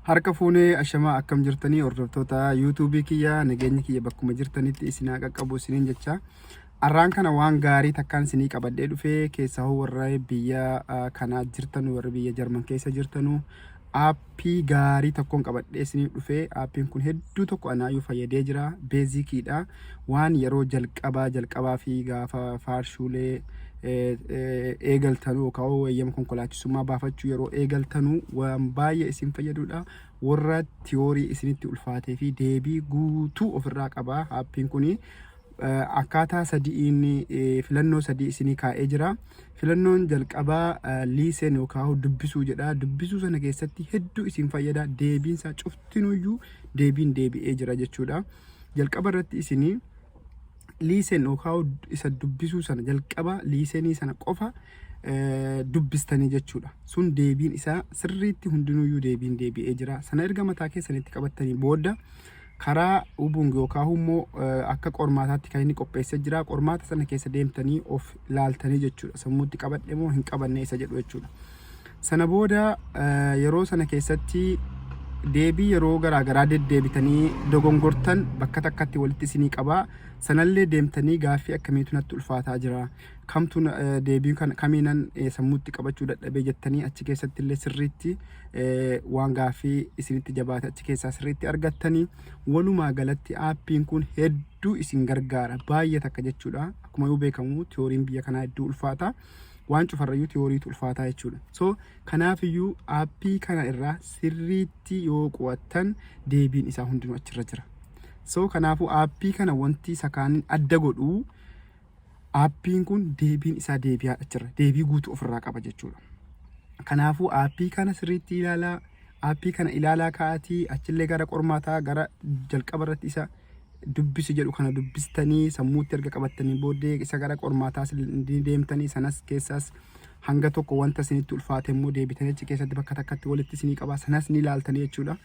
Harka fuunee ashamaa akkam jirtanii hordoftoota yuutuubii kiyya nageenyi kiyya bakkuma jirtanitti isin haa qaqqabu isiniin jecha. Arraan kana waan gaarii takkaan isinii qabadhee dhufee keessaa hoo warra biyya kanaa jirtanu warra biyya Jarman keessa jirtanu aappii gaarii tokkoon qabadhee isiniif dhufee aappiin kun hedduu tokko anaayyuu fayyadee jira beezikiidha waan yeroo jalqabaa jalqabaa fi gaafa faarshuulee eegaltanu yookaan eeyyama konkolaachisummaa baafachuu yeroo eegaltanu waan baay'ee isin fayyadudha. Warra tiyoorii isinitti ulfaatee fi deebii guutuu ofirraa qaba. Aappiin kun akkaataa sadi'iin filannoo sadii isinii kaa'ee jira. Filannoon jalqabaa liiseen yookaan dubbisuu jedha. Dubbisuu sana keessatti hedduu isin fayyada. Deebiinsaa cuftinuyyuu deebiin deebi'ee jira jechuudha. Jalqaba irratti isinii liiseen yookaan isa dubbisuu sana jalqaba liiseenii sana qofa dubbistanii jechuudha. Sun deebiin isaa sirriitti hundinuyyuu deebiin deebi'ee jira. Sana erga mataa keessanitti qabattanii booda karaa Ubung yookaan immoo akka qormaataatti kan inni qopheessee jira. Qormaata sana keessa deemtanii of ilaaltanii jechuudha. Sammuutti qabadhe moo hin qabanne isa jedhu jechuudha. Sana booda yeroo sana keessatti deebii yeroo garaa garaa deddeebitanii dogongortan bakka takkatti walitti isinii qaba. Sanallee deemtanii gaaffii akkamiitu natti ulfaataa jira. Kamtu deebii kamiinan sammuutti qabachuu dadhabee jettanii achi keessatti illee sirriitti waan gaaffii isinitti jabaate achi keessaa sirriitti argattanii walumaa galatti aappiin kun hedduu isin gargaara baay'ee takka jechuudha. Akkuma yoo beekamu tiyooriin biyya kanaa hedduu ulfaata. Waan cufarrayyuu tiyooriitu ulfaataa jechuudha. So kanaafiyyuu aappii kana irraa sirriitti yoo qo'attan deebiin isaa hundinuu achirra jira. So kanaafuu aappii kana wanti isa kaaniin adda godhu aappiin kun deebiin isaa deebi'aa achirra deebii guutuu ofirraa qaba jechuudha. Kanaafuu aappii kana sirriitti ilaalaa aappii kana ilaalaa ka'aatii achillee gara qormaataa gara jalqaba irratti isa dubbisi jedhu kana dubbistanii sammuutti erga qabattanii booddee isa gara qormaataas ni deemtanii sanas keessaas hanga tokko wanta isinitti ulfaate immoo deebitanii achi keessatti bakka takkatti walitti isinii qabaa sanas ni ilaaltanii jechuudha.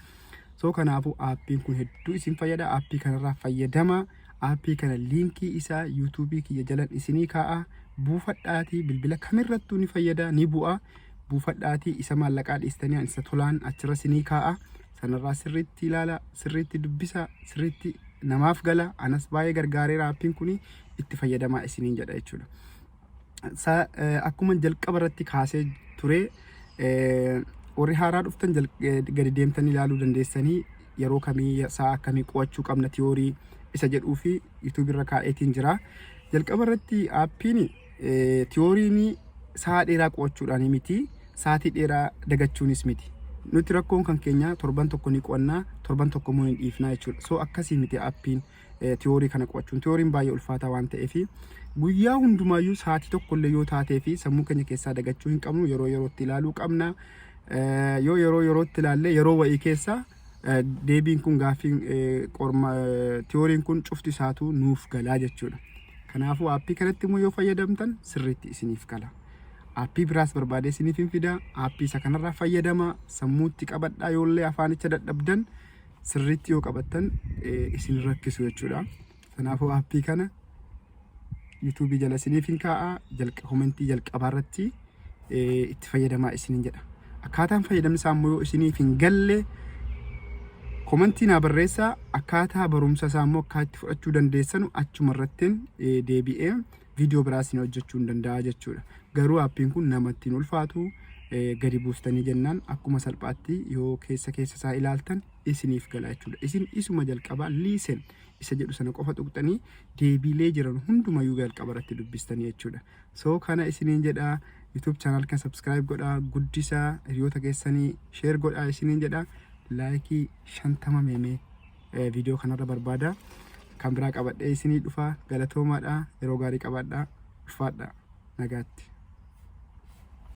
So kanaafuu aappiin kun hedduu isin fayyada. Aappii kanarraa fayyadama. Aappii kana liinkii isaa yuutuubii kiyya jalan isinii kaa'a. Buufadhaatii bilbila kamirrattuu ni fayyada ni bu'a. Buufadhaatii isa maallaqaa dhiistanii isa tolaan achirra isinii kaa'a. Sanarraa sirriitti ilaala, sirriitti dubbisa, sirriitti namaaf gala. Anas baay'ee gargaareera aappiin kun itti fayyadamaa isiniin jedha jechuudha. Akkuma jalqaba irratti kaasee ture warri haaraa dhuftan gadi deemtanii ilaaluu dandeessanii yeroo kamii sa'a akkamii qo'achuu qabna tiyoorii isa jedhuu fi yuutuubii irra kaa'eetiin jira. Jalqaba irratti aappiin tiyooriin sa'a dheeraa qo'achuudhaan miti sa'aatii dheeraa dagachuunis miti. Nuti rakkoon kan keenya torban tokko ni qo'annaa torban tokko immoo ni dhiifnaa jechuudha. So akkasii miti aappiin tiyoorii kana qo'achuun. Tiyooriin baay'ee ulfaataa waan ta'eef guyyaa hundumaayyuu sa'aatii tokkollee yoo taatee fi sammuu keenya keessaa dagachuu hin qabnu yeroo yerootti ilaaluu qabna. Yoo yeroo yerootti ilaalle yeroo wayii keessa deebiin kun gaaffiin qorma tiyooriin kun cufti isaatu nuuf galaa jechuudha. Kanaafuu aappii kanatti immoo yoo fayyadamtan sirriitti isiniif gala. Aappii biraas barbaadee isiniif hin fida. Aappii isa kanarraa fayyadama. Sammuutti qabadhaa yoollee afaanicha dadhabdan sirriitti yoo qabattan isin rakkisu jechuudha. Kanaafuu aappii kana yuutuubii jala isiniif hin kaa'a komentii jalqabaa irratti itti fayyadamaa isiniin jedha. Akkaataan fayyadamni isaa immoo yoo isiniif hin galle komentii naa barreessaa akkaataa barumsa isaa immoo akka itti fudhachuu dandeessanu achuma irrattiin deebi'ee viidiyoo biraa isin hojjechuu hin danda'a jechuudha. Garuu aappiin kun namatti hin ulfaatu gadi buustanii jennaan akkuma salphaatti yoo keessa keessa isaa ilaaltan isiniif gala jechuudha. Isin isuma jalqabaa liisen isa jedhu sana qofa tuqxanii deebiilee jiran hundumayyuu jalqaba irratti dubbistanii jechuudha. So kana isiniin jedha YouTube channel kan subscribe godhaa guddisaa hiriyoota keessanii share godhaa isiniin jedha laayikii 50 meemee viidiyoo kanarra barbaada. Kan biraa qabadhee isinii dhufa galatoomaadha yeroo gaarii qabaadha ulfaadha nagaatti.